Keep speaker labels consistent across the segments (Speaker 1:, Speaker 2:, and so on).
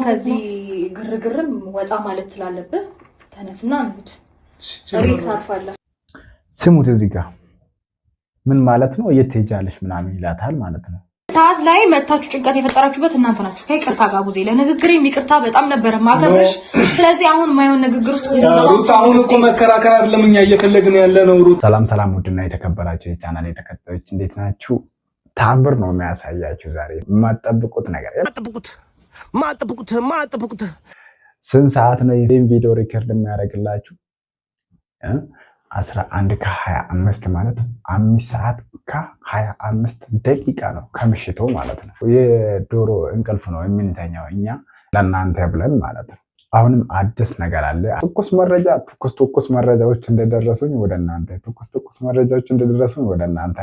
Speaker 1: ከዚህ ግርግርም ወጣ ማለት ስላለብህ ተነስና እንሂድ። እቤት ታርፋለህ።
Speaker 2: ስሙት እዚህ ጋር ምን ማለት ነው? የት ትሄጃለሽ ምናምን ይላታል ማለት ነው።
Speaker 1: ሰዓት ላይ መታችሁ ጭንቀት የፈጠራችሁበት እናንተ ናችሁ። ከይቅርታ ጋር ቡዜ፣ ለንግግሬም ይቅርታ፣ በጣም ነበር ማከብርሽ። ስለዚህ አሁን የማይሆን ንግግር ውስጥ
Speaker 3: ሩት፣ አሁን እኮ መከራከር አይደለም እኛ እየፈለግን ያለ ነው። ሩት፣
Speaker 2: ሰላም ሰላም፣ ውድና የተከበራችሁ የቻናል ተከታዮች እንዴት ናችሁ? ታምር ነው የሚያሳያችሁ ዛሬ የማትጠብቁት ነገር።
Speaker 4: ማጠብቁት ማጠብቁት ማጠብቁት።
Speaker 2: ስንት ሰዓት ነው ይህን ቪዲዮ record የሚያደርግላችሁ? 11:25 ማለት 5 ሰዓት ከ25 ደቂቃ ነው ከምሽቱ ማለት ነው። የዶሮ እንቅልፍ ነው የምንተኛው እኛ ለእናንተ ብለን ማለት ነው። አሁንም አዲስ ነገር አለ። ትኩስ መረጃ፣ ትኩስ ትኩስ መረጃዎች እንደደረሱኝ ወደ እናንተ፣ ትኩስ ትኩስ መረጃዎች እንደደረሱኝ ወደ እናንተ።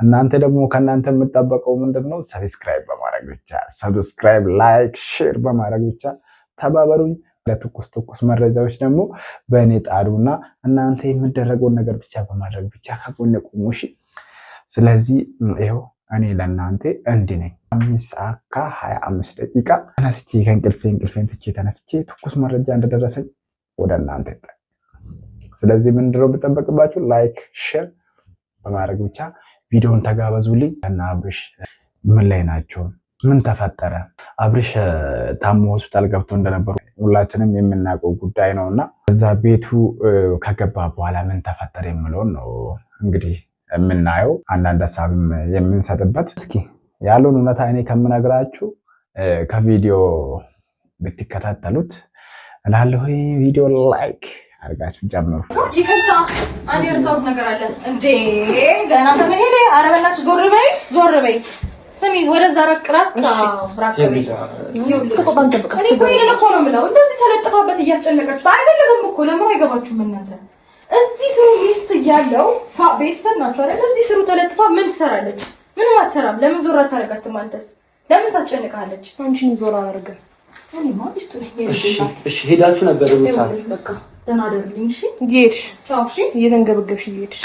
Speaker 2: እናንተ ደግሞ ከእናንተ የምጠበቀው ምንድን ነው? Subscribe በማድረግ ብቻ፣ subscribe፣ like፣ share በማድረግ ብቻ ተባበሩኝ። ለትኩስ ትኩስ መረጃዎች ደግሞ በእኔ ጣሉና እናንተ የሚደረገውን ነገር ብቻ በማድረግ ብቻ ከጎኔ ቁሙ። እሺ። ስለዚህ ይኸው እኔ ለእናንተ እንዲህ ነኝ። 5 ሰዓት ከ25 ደቂቃ ተነስቼ ከእንቅልፌ እንቅልፌን ትቼ ተነስቼ ትኩስ መረጃ እንደደረሰኝ ወደ እናንተ። ስለዚህ ምንድነው የምጠበቅባችሁ? Like፣ share በማድረግ ብቻ ቪዲዮን ተጋበዙልኝ። እና አብርሽ ምን ላይ ናቸው? ምን ተፈጠረ? አብርሽ ታሞ ሆስፒታል ገብቶ እንደነበሩ ሁላችንም የምናውቀው ጉዳይ ነው። እና እዛ ቤቱ ከገባ በኋላ ምን ተፈጠረ የሚለውን ነው እንግዲህ የምናየው፣ አንዳንድ ሀሳብም የምንሰጥበት። እስኪ ያለውን እውነታ እኔ ከምነግራችሁ ከቪዲዮ ብትከታተሉት እላለሁ። ቪዲዮ like አድርጋችሁ ጀምሩ።
Speaker 1: ይቅርታ፣ አንድ የረሳሁት ነገር አለ እንዴ! ገና ከመሄዴ፣ ኧረ በእናትሽ ዞር በይ፣ ዞር በይ። ስሚ፣ ወደዛ ራቅ ራቅ ራቅ በይ። እኔ እኮ ይሄንን እኮ ነው የምለው። እንደዚህ ተለጥፋበት እያስጨነቀችሁ አይፈልግም እኮ። ለምን አይገባችሁም እናንተ? እዚህ ስሩ ሚስት እያለው ቤተሰብ ናቸው አይደል? እዚህ ስሩ ተለጥፋ ምን ትሰራለች? ምንም አትሰራም። ለምን ዞር አታረጋትም? አንተስ ለምን ታስጨንቃለች?
Speaker 5: አንቺን ዞር አላደርግም።
Speaker 1: እኔማ ሚስቱ ነኝ።
Speaker 6: እሺ፣ ሄዳችሁ ነበር ሩታ?
Speaker 1: በቃ ደህና አደርልኝ። እሺ፣
Speaker 5: እየሄድሽ
Speaker 1: ቻው። እሺ፣
Speaker 5: እየተንገበገብሽ እየሄድሽ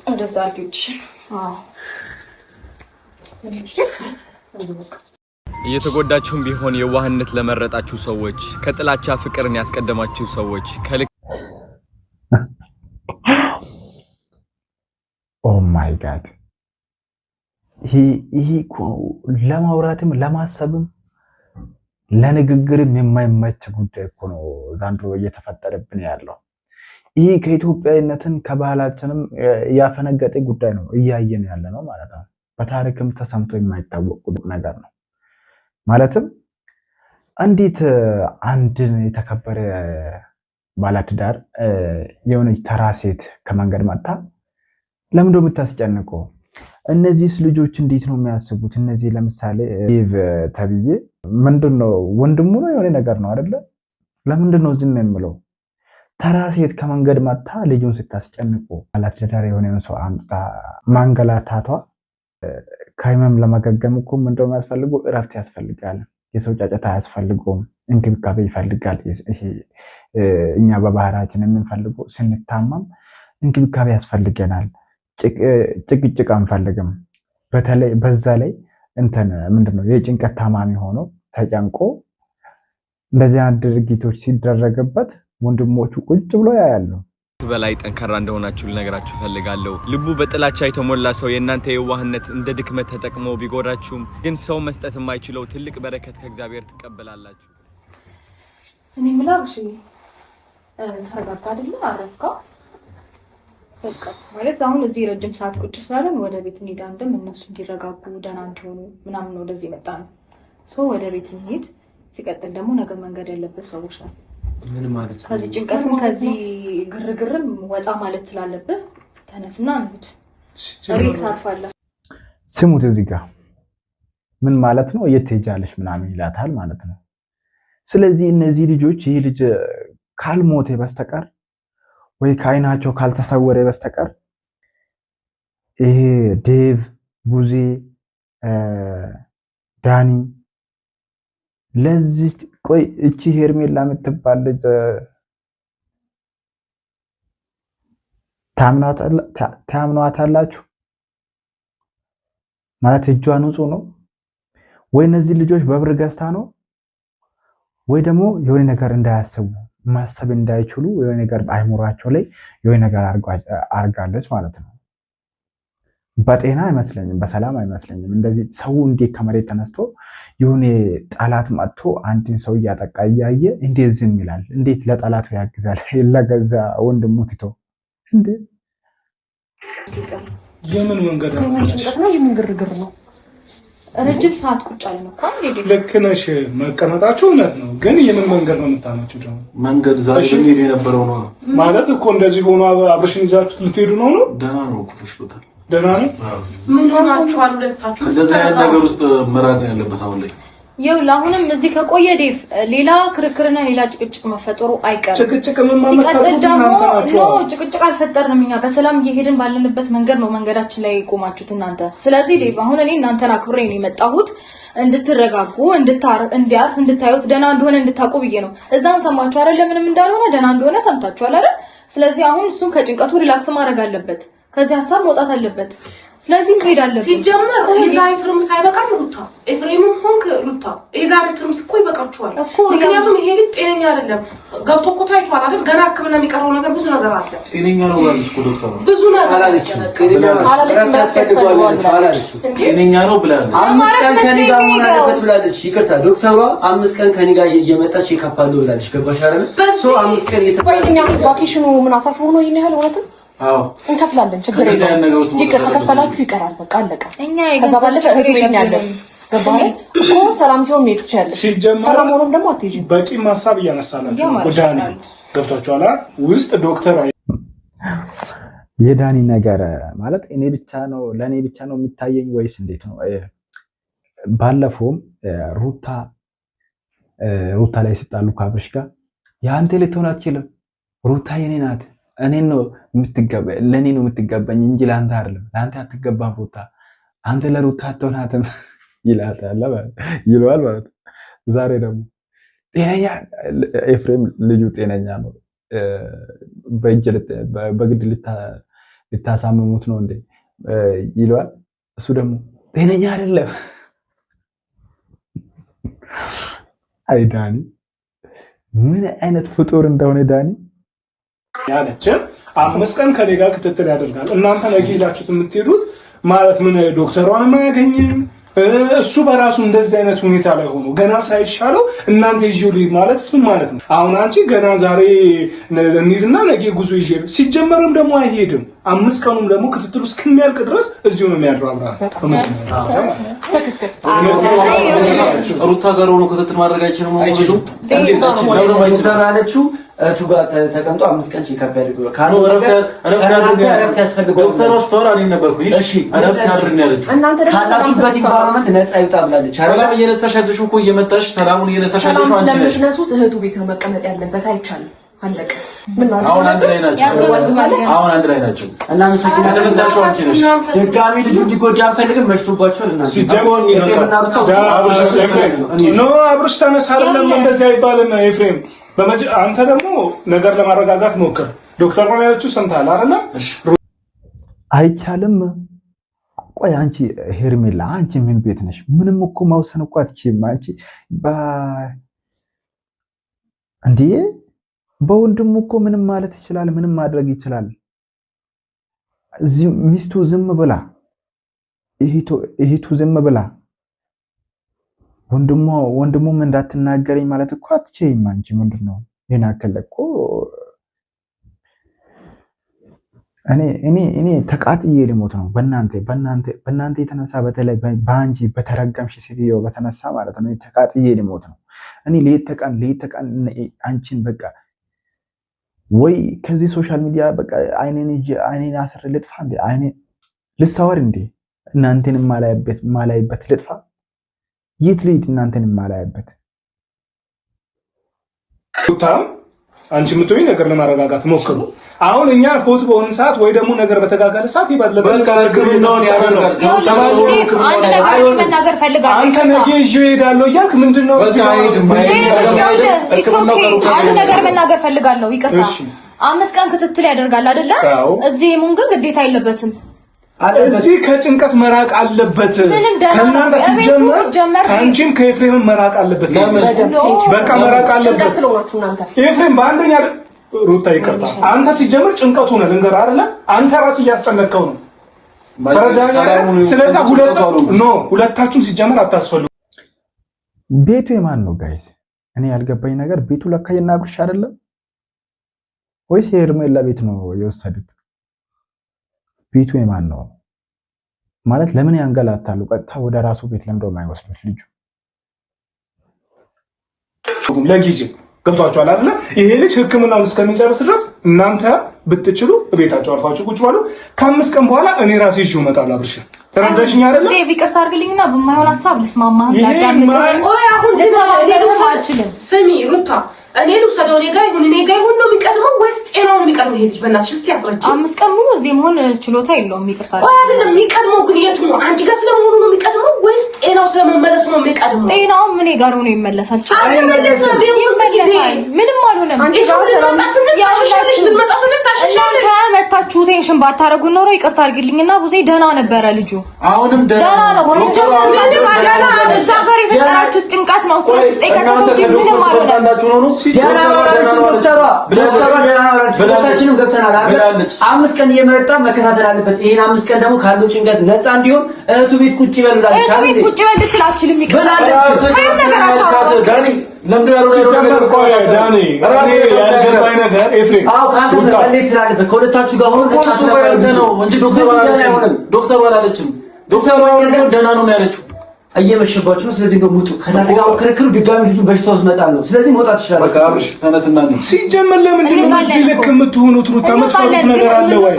Speaker 1: እንደዛ አድርጊው። አዎ።
Speaker 7: እየተጎዳችሁም ቢሆን የዋህነት ለመረጣችሁ ሰዎች፣ ከጥላቻ ፍቅርን ያስቀደማችሁ ሰዎች ከልክ
Speaker 2: Oh my God፣ ይህ ለማውራትም ለማሰብም ለንግግርም የማይመች ጉዳይ እኮ ነው ዘንድሮ እየተፈጠረብን ያለው። ይህ ከኢትዮጵያዊነትን ከባህላችንም ያፈነገጠ ጉዳይ ነው እያየን ያለ ነው ማለት ነው። በታሪክም ተሰምቶ የማይታወቅ ነገር ነው። ማለትም እንዴት አንድን የተከበረ ባለትዳር የሆነች ተራ ሴት ከመንገድ መጥታ ለምንድነው የምታስጨንቀው? እነዚህስ ልጆች እንዴት ነው የሚያስቡት? እነዚህ ለምሳሌ ዴቭ ተብዬ ምንድን ነው፣ ወንድሙ ነው የሆነ ነገር ነው አይደለ? ለምንድን ነው ዝም የምለው? ተራ ሴት ከመንገድ መጥታ ልጁን ስታስጨንቁ፣ ባለትዳር የሆነውን ሰው አምጥታ ማንገላታቷ፣ ከህመም ለማገገም እኮ ምንድነው የሚያስፈልገው? እረፍት ያስፈልጋል። የሰው ጫጫታ አያስፈልገውም። እንክብካቤ ይፈልጋል። እኛ በባህራችን የምንፈልገው ስንታመም እንክብካቤ ያስፈልገናል። ጭቅጭቅ አንፈልግም። በተለይ በዛ ላይ እንትን ምንድነው የጭንቀት ታማሚ ሆኖ ተጨንቆ እንደዚህ አይነት ድርጊቶች ሲደረግበት ወንድሞቹ ቁጭ ብሎ ያያሉ።
Speaker 7: በላይ ጠንካራ እንደሆናችሁ ልነግራችሁ እፈልጋለሁ። ልቡ በጥላቻ የተሞላ ሰው የእናንተ የዋህነት እንደ ድክመት ተጠቅሞ ቢጎዳችሁም ግን ሰው መስጠት የማይችለው ትልቅ በረከት ከእግዚአብሔር ትቀበላላችሁ።
Speaker 1: እኔ የምለው እሺ፣ ተረጋጋ አይደለ? አረፍካ? በቃ ማለት አሁን እዚህ ረጅም ሰዓት ቁጭ ስላለን ወደ ቤት እንሂድ። አንድም እነሱ እንዲረጋጉ ደህና እንዲሆኑ ምናምን ወደዚህ መጣ ነው። So ወደ ቤት እንሂድ። ሲቀጥል ደግሞ ነገ መንገድ ያለበት ሰዎች ነው።
Speaker 6: ምን ማለት ነው?
Speaker 1: ከዚህ ጭንቀትም ከዚህ ግርግርም ወጣ ማለት ስላለብህ ተነስና እንሂድ። እቤት ታርፋለህ።
Speaker 2: ስሙት እዚህ ጋር ምን ማለት ነው? የት ትሄጃለሽ ምናምን ይላታል ማለት ነው። ስለዚህ እነዚህ ልጆች ይህ ልጅ ካልሞተ በስተቀር ወይ ከአይናቸው ካልተሰወረ በስተቀር ይሄ ዴቭ፣ ቡዜ፣ ዳኒ ለዚህ፣ ቆይ እቺ ሄርሜላ የምትባል ልጅ ታምኗታላችሁ? ማለት እጇ ንጹህ ነው ወይ? እነዚህ ልጆች በብር ገዝታ ነው ወይ ደግሞ የሆነ ነገር እንዳያስቡ፣ ማሰብ እንዳይችሉ የሆነ ነገር አይምሯቸው ላይ የሆነ ነገር አርጋለች ማለት ነው። በጤና አይመስለኝም፣ በሰላም አይመስለኝም። እንደዚህ ሰው እንዴት ከመሬት ተነስቶ የሆነ ጠላት መጥቶ አንድን ሰው እያጠቃ እያየ እንዴት ዝም ይላል? እንዴት ለጠላቱ ያግዛል? ለገዛ ወንድሙ ትቶ እንዴ!
Speaker 3: የምን መንገድ
Speaker 5: ነው? የምን ግርግር ነው?
Speaker 1: ረጅም ሰዓት ቁጭ አልን እኮ።
Speaker 3: ልክ ነሽ፣ መቀመጣችሁ እውነት ነው። ግን የምን መንገድ ነው የምታመጪው? ደግሞ
Speaker 8: መንገድ ዛሬ ብንሄድ የነበረው ነው
Speaker 3: ማለት እኮ እንደዚህ ሆኖ አብረሽን ይዛችሁት ልትሄዱ ነው ነው?
Speaker 8: ደህና ነው እኮ፣ ተሽሎታል።
Speaker 3: ደህና ነው።
Speaker 9: ምን ሆናችኋል ሁለታችሁ?
Speaker 8: እንደዚህ አይነት ነገር ውስጥ መራቅ ነው ያለበት አሁን ላይ።
Speaker 1: ይኸውልህ አሁንም እዚህ ከቆየ ዴቭ ሌላ ክርክርና ሌላ ጭቅጭቅ መፈጠሩ አይቀርም።
Speaker 3: ጭቅጭቅ
Speaker 1: ሲቀጥል ደግሞ no፣ ጭቅጭቅ አልፈጠርንም እኛ፣ በሰላም እየሄድን ባለንበት መንገድ ነው መንገዳችን ላይ የቆማችሁት እናንተ። ስለዚህ ዴቭ አሁን እኔ እናንተን አክብሬ ነው የመጣሁት፣ እንድትረጋጉ፣ እንዲያርፍ፣ እንድታዩት፣ ደህና እንደሆነ እንድታውቁ ብዬ ነው። እዛም ሰማችሁ አይደል? ምንም እንዳልሆነ፣ ደህና እንደሆነ ሰምታችኋል አይደል? ስለዚህ አሁን እሱን ከጭንቀቱ relax ማድረግ አለበት፣ ከዚህ ሀሳብ መውጣት አለበት። ስለዚህ መሄድ አለብን።
Speaker 9: ሲጀመር የዛሬ ትርምስ አይበቃም ሩታ፣ ኤፍሬምም ሆንክ ሩታ፣ የዛሬ ትርምስ እኮ ይበቃችኋል። ምክንያቱም ይሄ ልጅ ጤነኛ አይደለም። ገብቶ እኮ ታይቷል አይደል? ገና ሕክምና የሚቀረው ነገር ብዙ ነገር አለ።
Speaker 8: ጤነኛ ነው ብላለች እኮ ዶክተሩ።
Speaker 9: ብዙ ነገር
Speaker 6: አላለችም።
Speaker 8: ጤነኛ ነው ብላለች።
Speaker 6: 5 ቀን ከኔ ጋር መሆን አለበት ብላለች። ይቅርታ ዶክተሯ 5 ቀን ከኔ ጋር እየመጣች ይከፋሉ ብላለች። ገባሽ አይደል? So 5 ቀን
Speaker 5: vacation ኑ ምን አሳስቦ ነው ይሄን ያህል? እውነትም እንከፍላለን፣ ችግር የለውም። ይቅር ከከፈላችሁ ይቀራል። በቃ አለቀ። ከዛ ባለፈ እህቱ ቤት ነው ያለው። ገባህ እኮ? ሰላም ሲሆን መሄድ ትችያለሽ። ሰላም ሆኖም ደግሞ አትሄጂም።
Speaker 3: በቂ ሀሳብ እያነሳላችሁ ነው። ዳኒ ገብቷችኋል? ውስጥ ዶክተር
Speaker 2: የዳኒ ነገር ማለት እኔ ብቻ ነው፣ ለእኔ ብቻ ነው የሚታየኝ ወይስ እንዴት ነው? ባለፈውም ሩታ ላይ ስጣሉ ከአብርሽ ጋር የአንተ ልትሆን አትችልም፣ ሩታ የኔ ናት፣ እኔ ነው የምትገባ፣ ለእኔ ነው የምትገባኝ እንጂ ለአንተ አይደለም፣ ለአንተ አትገባም ሩታ፣ አንተ ለሩታ አትሆናትም ይለዋል ማለት ነው። ዛሬ ደግሞ ጤነኛ ኤፍሬም፣ ልጁ ጤነኛ ነው፣ በእጅ በግድ ልታሳምሙት ነው እንዴ ይለዋል። እሱ ደግሞ ጤነኛ አይደለም። አይ ዳኒ ምን አይነት ፍጡር እንደሆነ ዳኒ።
Speaker 3: ያለችን 5 ቀን ከኔ ጋር ክትትል ያደርጋል። እናንተ ነገ ይዛችሁት የምትሄዱት ማለት ምን ዶክተሯንም አያገኝም። እሱ በራሱ እንደዚህ አይነት ሁኔታ ላይ ሆኖ ገና ሳይሻለው እናንተ ይዤው ልሂድ ማለት ምን ማለት ነው? አሁን አንቺ ገና ዛሬ እንሂድና ነገ ጉዞ ይዤ፣ ሲጀመርም ደግሞ አይሄድም። 5 ቀኑም ደግሞ ክትትሉ እስከሚያልቅ ድረስ እዚሁ ነው የሚያድረው። አብርሃም
Speaker 8: ሩታ ጋር ሆኖ ክትትል ማድረግ አይችልም።
Speaker 6: አይችልም አለችው። እህቱ ጋር ተቀምጦ 5 ቀን check up ያድርግ። እረፍት ያስፈልገዋል።
Speaker 8: ዶክተሯ ስታወራ እኔም ነበርኩኝ። እሺ እረፍት ያድርግ ነው ያለችው።
Speaker 6: ካላችሁበት environment ነፃ ይውጣ ብላለች።
Speaker 8: ሰላም እየነሳሽ ያለሽው እኮ፣ እየመጣሽ ሰላሙን እየነሳሽ ያለሽው አንቺ ነሽ።
Speaker 5: ስለምትነሱት እህቱ ቤት ነው መቀመጥ ያለበት። አይቻልም። አለቀ።
Speaker 8: አሁን አንድ ላይ ናቸው። አሁን አንድ ላይ ናቸው።
Speaker 6: እናመሰግናለን።
Speaker 8: የተመታሽው አንቺ ነሽ።
Speaker 6: ድጋሚ ልጁ እንዲጎዳ አንፈልግም። መሽቶባቸዋል።
Speaker 3: No፣ አብርሽ ተነስ፣ አይደለም እንደዚህ አይባልም ኤፍሬም። አንተ ደግሞ ነገር ለማረጋጋት ሞክር። ዶክተር ነው ያለችው፣ ሰምተሃል አይደለ?
Speaker 2: አይቻልም። ቆይ አንቺ ሄርሜላ፣ አንቺ ምን ቤት ነሽ? ምንም እኮ ማውሰን እኮ አትችይም። አንቺ እንዴ በወንድሙ እኮ ምንም ማለት ይችላል፣ ምንም ማድረግ ይችላል። ሚስቱ ዝም ብላ፣ እህቱ ዝም ብላ፣ ወንድሙም እንዳትናገረኝ ማለት እኮ አትችይም። አንቺ ምንድን ነው ይሄን ያክል እኮ እኔ ተቃጥዬ ልሞት ነው በእናንተ በእናንተ በእናንተ የተነሳ፣ በተለይ በአንቺ በተረገምሽ ሴትዮ በተነሳ ማለት ነው። ተቃጥዬ ልሞት ነው። እኔ ሌት ተቀን አንቺን በቃ ወይ ከዚህ social media በቃ አይኔን አይኔን አስሬ ልጥፋ እንዴ? አይኔን ልሰወር እንዴ? እናንተን የማላይበት ልጥፋ? የት ልሂድ? እናንተን የማላይበት።
Speaker 3: ሩታም አንቺ የምትሆኝ ነገር ለማረጋጋት ሞክሩ። አሁን እኛ hot በሆነ ሰዓት ወይ ደግሞ ነገር በተጋጋለ ሰዓት ይባለበት
Speaker 8: በቃ ሕክምናውን ያደርጋል።
Speaker 1: አንድ ነገር እኔ መናገር ፈልጋለሁ።
Speaker 3: አንተ ነገ ይዤው እሄዳለሁ እያልክ ምንድን ነው?
Speaker 8: በቃ አይሄድም፣ አይሄድም።
Speaker 1: አንድ ነገር መናገር ፈልጋለሁ። ይቅርታ፣ 5 ቀን ክትትል ያደርጋል አይደለ? እዚህ ሙን ግን ግዴታ የለበትም።
Speaker 3: እዚህ ከጭንቀት መራቅ አለበት። ከእናንተ ሲጀመር ከአንቺም ከኤፍሬምም መራቅ አለበት። በቃ መራቅ አለበት። ኤፍሬም በአንደኛ ሩታ ይቅርታ፣ አንተ ሲጀመር ጭንቀቱ ነው ልንገርህ አይደለ? አንተ ራስህ እያስጨነቅከው ነው። ስለዛ ሁለታችሁም ሲጀመር አታስፈልጉ።
Speaker 2: ቤቱ የማን ነው guys? እኔ ያልገባኝ ነገር ቤቱ ለካ የእነ አብርሽ አይደለም ወይስ የሄርሜላ ቤት ነው የወሰዱት? ቤቱ የማን ነው ማለት ለምን ያንገላታሉ? ቀጥታ ወደ ራሱ ቤት ለምዶ የማይወስዱት ልጁ
Speaker 3: ለጊዜው ገብቷቸዋል አይደለ? ይሄ ልጅ ሕክምናውን እስከሚጨርስ ድረስ እናንተ ብትችሉ ቤታቸው አርፋችሁ ቁጭ በሉ። ከ5 ቀን በኋላ እኔ ራሴ ይዤው እመጣለሁ። አብርሽ ተረዳሽኝ አይደለ?
Speaker 1: ዴቭ ይቅርታ አድርግልኝና በማይሆን ሀሳብ ልስማማ አልችልም።
Speaker 9: ስሚ ሩታ እኔ ልውሰደው እኔ ጋር ይሁን እኔ ጋር ይሁን ነው የሚቀድመው ወይስ ጤናው ነው የሚቀድመው? ይሄ ልጅ በእናትሽ እስኪ አስረጂኝ።
Speaker 1: 5 ቀን ሙሉ እዚህ መሆን ችሎታ የለውም። ይቅርታ
Speaker 9: አይደለም የሚቀድመው ግን የቱ ነው? አንቺ ጋር ስለመሆኑ ነው የሚቀድመው ወይስ ጤናው ስለመመለሱ ነው የሚቀድመው?
Speaker 1: ጤናውም እኔ ጋር ሆኖ ይመለሳል። ይመለሳል። ምንም አልሆነም።
Speaker 9: አንቺ ጋር ልንመጣ ስንል ታሸሻለሽ።
Speaker 1: እናንተ መታችሁ tension ባታረጉ ኖሮ ይቅርታ አድርጊልኝና ቡዜ ደህና ነበረ ልጁ።
Speaker 8: አሁንም
Speaker 1: ደህና ነው። እዛ ጋር የፈጠራችሁት ጭንቀት ነው stress ውስጥ የከተተው ምንም አልሆነም።
Speaker 6: ሁለታችንም ገብተናል። 5 ቀን እየመጣ መከታተል አለበት። ይሄን 5 ቀን ደግሞ ካለው ጭንቀት ነፃ እንዲሆን እህቱ ቤት ቁጭ ይበል ብላለች።
Speaker 1: እህቱ ቤት ቁጭ በል ልትል አትችልም።
Speaker 6: ከሁለታችሁ ጋር ሆኖ
Speaker 8: እንጂ ዶክተሩ አላለችም። ዶክተሩ ደህና ነው ያለችው።
Speaker 6: እየመሸባችሁ ነው። ስለዚህ እንደው ውጡ። ከእናንተ ጋር ክርክሩ ድጋሚ ልጁ በሽታ ውስጥ መጣል ነው። ስለዚህ መውጣት ይችላል።
Speaker 8: በቃ አብርሽ ተነስና ነው
Speaker 3: ሲጀመር ለምንድን ነው እዚህ ልክ የምትሆኑት? ሩታ የምትፈሩት ነገር አለ ወይ?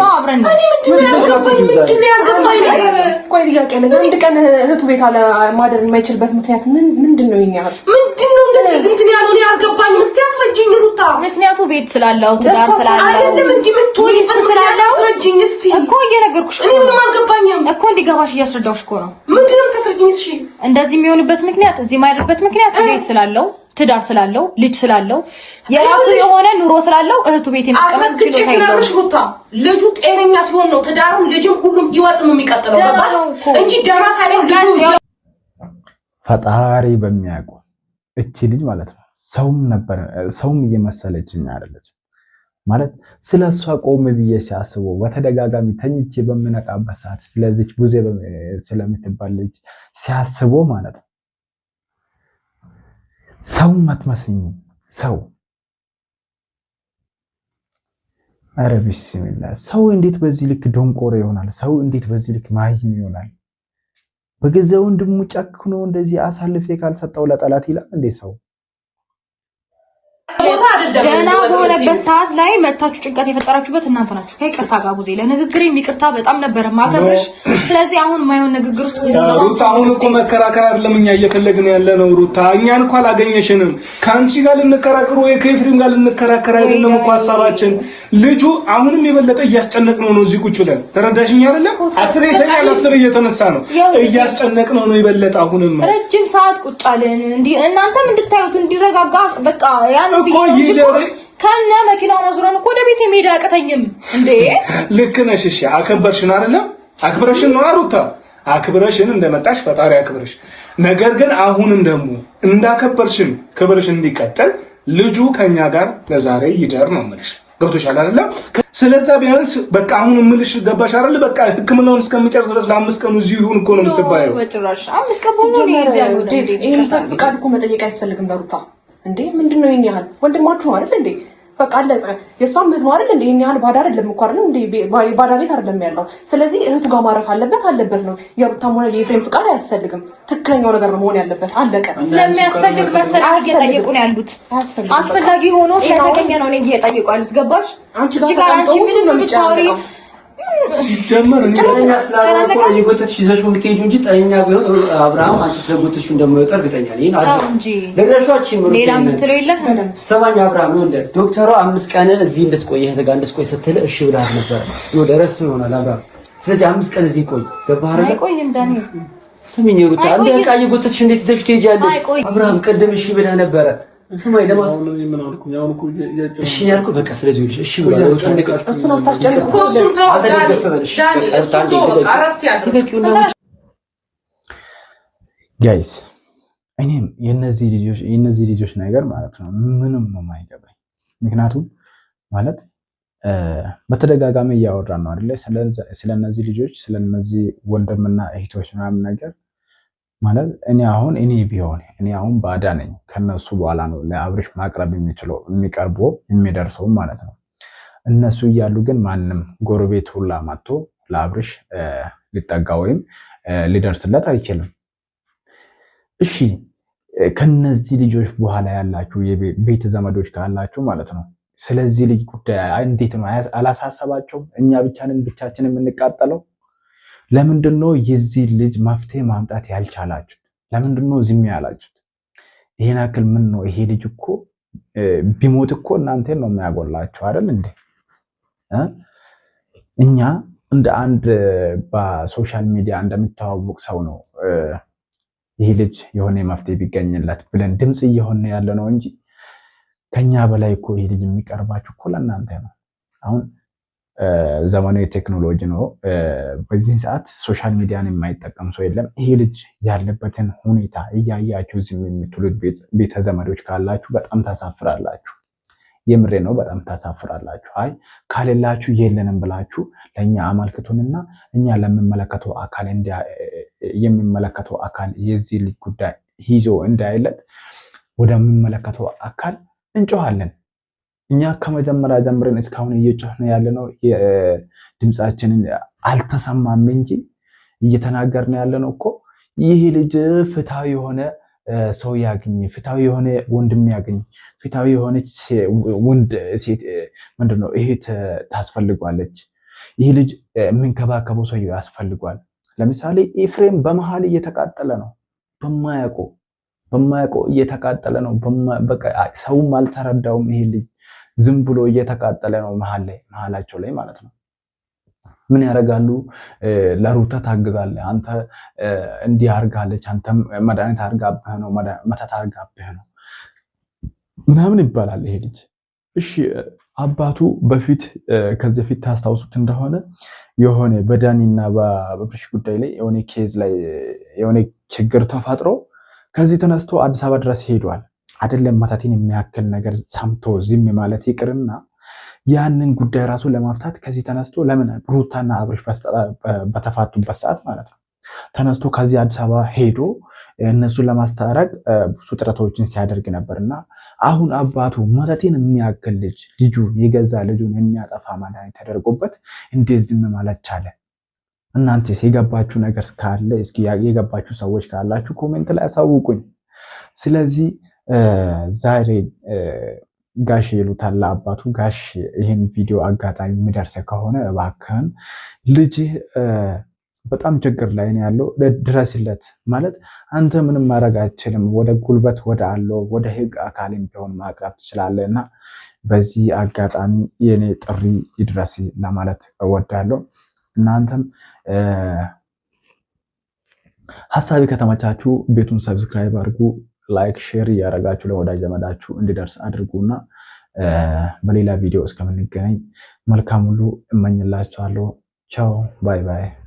Speaker 5: ቆይ ጥያቄ አለኝ። አንድ ቀን እህቱ ቤት አለ ማደር የማይችልበት ምክንያት ምንድን ነው? ይሄን ያህል
Speaker 9: ምንድን ነው እንደዚህ እንትን ያለው? እኔ አልገባኝም። እስኪ አስረጂኝ ሩታ።
Speaker 1: ምክንያቱ ቤት ስላለው ትዳር ስላለው
Speaker 9: አይደለም እንዲህ የምትሆኝበት ምክንያት አስረጂኝ እስኪ።
Speaker 1: እኮ እየነገርኩሽ
Speaker 9: እኔ ምንም አልገባኝም
Speaker 1: እኮ እንዲገባሽ እያስረዳሁሽ እኮ ነው።
Speaker 9: ምንድን ነው የምታስረጂኝ? እሺ
Speaker 1: እንደዚህ የሚሆንበት ምክንያት እዚህ የማያድርበት ምክንያት ቤት ስላለው ትዳር ስላለው ልጅ ስላለው የራሱ የሆነ ኑሮ ስላለው እህቱ ቤት የመቀመጥ
Speaker 9: ችሎታ የለውም። ሩታ ልጁ ጤነኛ ሲሆን ነው ትዳሩም ልጅም ሁሉም ህይወትም የሚቀጥለው ገባሽ? እንጂ ደህና ሳይሆን ልጁ
Speaker 2: ፈጣሪ በሚያውቁ እቺ ልጅ ማለት ነው ሰውም ነበር ሰውም እየመሰለችኝ አይደለች ማለት ስለ እሷ ቆም ብዬ ሲያስበው በተደጋጋሚ ተኝቼ በምነቃበት ሰዓት ስለዚች ቡዜ ስለምትባል ልጅ ሲያስበው ማለት ነው ሰው አትመስኝም። ሰው ኧረ ቢስሚላ ሰው እንዴት በዚህ ልክ ደንቆሮ ይሆናል? ሰው እንዴት በዚህ ልክ ማይም ይሆናል? በገዛ ወንድሙ ጨክኖ እንደዚህ አሳልፌ ካልሰጠው ለጠላት ይላል እንዴ ሰው?
Speaker 1: ደህና በሆነበት ሰዓት ላይ መታችሁ ጭንቀት የፈጠራችሁበት እናንተ ናችሁ። ከይቅርታ ጋር ቡዜ ለንግግሬም ይቅርታ በጣም ነበር ማከብርሽ። ስለዚህ አሁን የማይሆን ንግግር ውስጥ
Speaker 3: ሩታ፣ አሁን እኮ መከራከር አይደለም እኛ እየፈለግን ያለ ነው። ሩታ፣ እኛን እኮ አላገኘሽንም። ከአንቺ ጋር ልንከራከር ወይ ከኤፍሬም ጋር ልንከራከር አይደለም እኮ ሀሳባችን። ልጁ አሁንም የበለጠ እያስጨነቅነው ነው እዚህ ቁጭ ብለን። ተረዳሽኝ አይደለም? አስር የተኛል አስር እየተነሳ ነው። እያስጨነቅነው ነው የበለጠ። አሁንም
Speaker 1: ረጅም ሰዓት ቁጭ አልን። እናንተም እንድታዩት እንዲረጋጋ በቃ ያን
Speaker 3: እኮ
Speaker 1: ከነ መኪናውን አዙረን እኮ ወደ ቤት የመሄድ አያቅተኝም እንዴ።
Speaker 3: ልክ ነሽ። እሺ አከበርሽን አይደለም? አክብረሽን ነው ሩታ፣ አክብረሽን እንደመጣሽ ፈጣሪ አክብረሽ። ነገር ግን አሁንም ደግሞ እንዳከበርሽን ክብርሽ እንዲቀጥል ልጁ ከኛ ጋር ለዛሬ ይደር ነው የምልሽ። ገብቶሻል አይደለም? ስለዛ ቢያንስ በቃ አሁን የምልሽ ገባሽ አይደል? በቃ ሕክምናውን እስከሚጨርስ ድረስ ለ5 ቀኑ እዚሁ ይሁን እኮ ነው የምትባየው።
Speaker 1: በጭራሽ 5 ቀን
Speaker 5: ይሄን ፍቃድ እኮ መጠየቅ አያስፈልግም በሩታ እንዴ ምንድን ነው ይሄን ያህል ወንድማችሁ አይደል እንዴ? በቃ አለቀ። የእሷም እህት ነው አይደል እንዴ? ይሄን ያህል ባዳ አይደለም እኮ አይደል እንዴ? ባዳ ቤት አይደለም ያለው። ስለዚህ እህቱ ጋር ማረፍ አለበት አለበት ነው። የሩታም ሆነ የኤፍሬም ፍቃድ አያስፈልግም። ትክክለኛው ነገር ነው መሆን ያለበት። አለቀ።
Speaker 1: ስለሚያስፈልግ መሰለኝ እየጠየቁ ነው ያሉት። አስፈላጊ ሆኖ ስለተገኘ ነው እኔ እየጠየቁ ያሉት። ገባሽ?
Speaker 5: አንቺ ጋር አንቺ ምንም ነው የሚጨናነቀው
Speaker 3: ሲጀመር
Speaker 6: ጤነኛ ስላልሆነ እኮ እየጎተትሽ ይዘሽው የምትሄጂው እንጂ ጤነኛ ቢሆን አብርሃም አንቺ ስለጎተትሽው እንደማይወጣ እርግጠኛ ነኝ።
Speaker 1: ሌላ የምትለው የለህም?
Speaker 6: ሰማኝ አብርሃም፣ ይኸውልህ ዶክተሯ 5 ቀን እዚህ እንድትቆይ እህትህ ጋር እንድትቆይ ስትልህ እሺ ብለሃት ነበረ። ይኸውልህ እረስቶ ይሆናል አብርሃም። ስለዚህ 5 ቀን እዚህ ቆይ። ገባህ አይደል?
Speaker 1: አይቆይም ዳንኤል።
Speaker 6: ስሚኝ ሩታ፣ እንደ ዕቃ እየጎተትሽ እንዴት ይዘሽ ትሄጃለሽ? አብርሃም ቅድም እሺ ብለህ ነበረ። እሺ ያልኩህ በቃ ስለዚህ ልጅ እሺ ብሏል።
Speaker 5: እሱን አታስጨንቅ
Speaker 9: እኮ እሱን ተው ዳኒ፣ ዳኒ እሱን ተው በቃ እረፍት ያድርግ።
Speaker 2: Guys እኔም የነዚህ ልጆች ነገር ማለት ነው ምንም ነው የማይገባኝ። ምክንያቱም ማለት በተደጋጋሚ እያወራን ነው አይደለ? ስለነዚህ ልጆች ስለነዚህ ወንድምና እህቶች ምናምን ነገር ማለት እኔ አሁን እኔ ቢሆን እኔ አሁን ባዳ ነኝ ከነሱ በኋላ ነው ለአብርሽ ማቅረብ የሚችለው የሚቀርበው የሚደርሰው ማለት ነው። እነሱ እያሉ ግን ማንም ጎረቤት ሁላ መጥቶ ለአብርሽ ሊጠጋ ወይም ሊደርስለት አይችልም። እሺ ከነዚህ ልጆች በኋላ ያላችሁ የቤት ዘመዶች ካላችሁ ማለት ነው ስለዚህ ልጅ ጉዳይ እንዴት ነው አላሳሰባቸውም? እኛ ብቻንን ብቻችን የምንቃጠለው ለምንድን ነው? የዚህ ልጅ መፍትሄ ማምጣት ያልቻላችሁት ለምንድን ነው ዝም ያላችሁት? ይሄን ያክል ምን ነው? ይሄ ልጅ እኮ ቢሞት እኮ እናንተን ነው የሚያጎላችሁ አይደል እንዴ? እኛ እንደ አንድ በ social media እንደሚተዋወቅ ሰው ነው ይህ ልጅ የሆነ መፍትሄ ቢገኝለት ብለን ድምፅ እየሆነ ያለ ነው እንጂ ከኛ በላይ እኮ ይህ ልጅ የሚቀርባችሁ እኮ ለእናንተ ነው። አሁን ዘመኑ የቴክኖሎጂ ነው። በዚህን ሰዓት social media ን የማይጠቀም ሰው የለም። ይሄ ልጅ ያለበትን ሁኔታ እያያችሁ ዝም የምትሉት ቤተ ዘመዶች ካላችሁ በጣም ታሳፍራላችሁ። የምሬ ነው። በጣም ታሳፍራላችሁ። አይ ካሌላችሁ የለንም ብላችሁ ለእኛ አመልክቱንና እኛ ለሚመለከተው አካል የሚመለከተው አካል የዚህ ልጅ ጉዳይ ይዞ እንዳይለት ወደሚመለከተው አካል እንጮሃለን። እኛ ከመጀመሪያ ጀምረን እስካሁን እየጮህን ያለነው ድምፃችንን አልተሰማም እንጂ እየተናገርን ያለነው እኮ ይህ ልጅ ፍትሃዊ የሆነ ሰው ያግኝ፣ ፍትሃዊ የሆነ ወንድም ያግኝ፣ ፍትሃዊ የሆነች ወንድ ሴት ምንድነው እህት ታስፈልጓለች። ይህ ልጅ የሚንከባከበው ሰው ያስፈልጓል። ለምሳሌ ኤፍሬም በመሀል እየተቃጠለ ነው፣ በማያውቀው በማያውቀው እየተቃጠለ ነው። በቃ ሰውም አልተረዳውም። ይሄ ልጅ ዝም ብሎ እየተቃጠለ ነው መሀል ላይ መሀላቸው ላይ ማለት ነው። ምን ያደርጋሉ? ለሩታ ታግዛለህ፣ አንተ እንዲህ አርጋለች፣ አንተም መድኃኒት አርጋብህ ነው፣ መተት አርጋብህ ነው ምናምን ይባላል ይሄ ልጅ። እሺ አባቱ በፊት ከዚህ በፊት ታስታውሱት እንደሆነ የሆነ በዳኒና በአብርሽ ጉዳይ ላይ የሆነ case ላይ የሆነ ችግር ተፈጥሮ ከዚህ ተነስቶ አዲስ አበባ ድረስ ሄዷል። አይደለም መተቴን የሚያክል ነገር ሰምቶ ዝም ማለት ይቅርና ያንን ጉዳይ ራሱ ለማፍታት ከዚህ ተነስቶ ለምን ሩታና አብርሽ በተፋቱበት ሰዓት ማለት ነው ተነስቶ ከዚህ አዲስ አበባ ሄዶ እነሱን ለማስታረቅ ብዙ ጥረቶችን ሲያደርግ ነበር እና አሁን አባቱ መተቴን የሚያክል ልጅ ልጁን የገዛ ልጁን የሚያጠፋ መድኃኒት ተደርጎበት እንዴት ዝም ማለት ቻለ? እናንተስ የገባችሁ ነገር ካለ እስኪ የገባችሁ ሰዎች ካላችሁ comment ላይ አሳውቁኝ። ስለዚህ ዛሬ ጋሽ ይሉታል ለአባቱ። ጋሽ ይህን ቪዲዮ አጋጣሚ የሚደርስ ከሆነ እባክህን ልጅህ በጣም ችግር ላይ ነው ያለው፣ ድረስለት። ማለት አንተ ምንም ማድረግ አትችልም። ወደ ጉልበት ወደ አለው ወደ ህግ አካልም ቢሆን ማቅረብ ትችላለህ እና በዚህ አጋጣሚ የኔ ጥሪ ይድረስ ለማለት እወዳለሁ። እናንተም ሀሳቤ ከተመቻችሁ ቤቱን subscribe አድርጉ፣ like፣ share እያደረጋችሁ ለወዳጅ ዘመዳችሁ እንዲደርስ አድርጉና በሌላ ቪዲዮ እስከምንገናኝ መልካም ሁሉ እመኝላችኋለሁ። ቻው bye bye።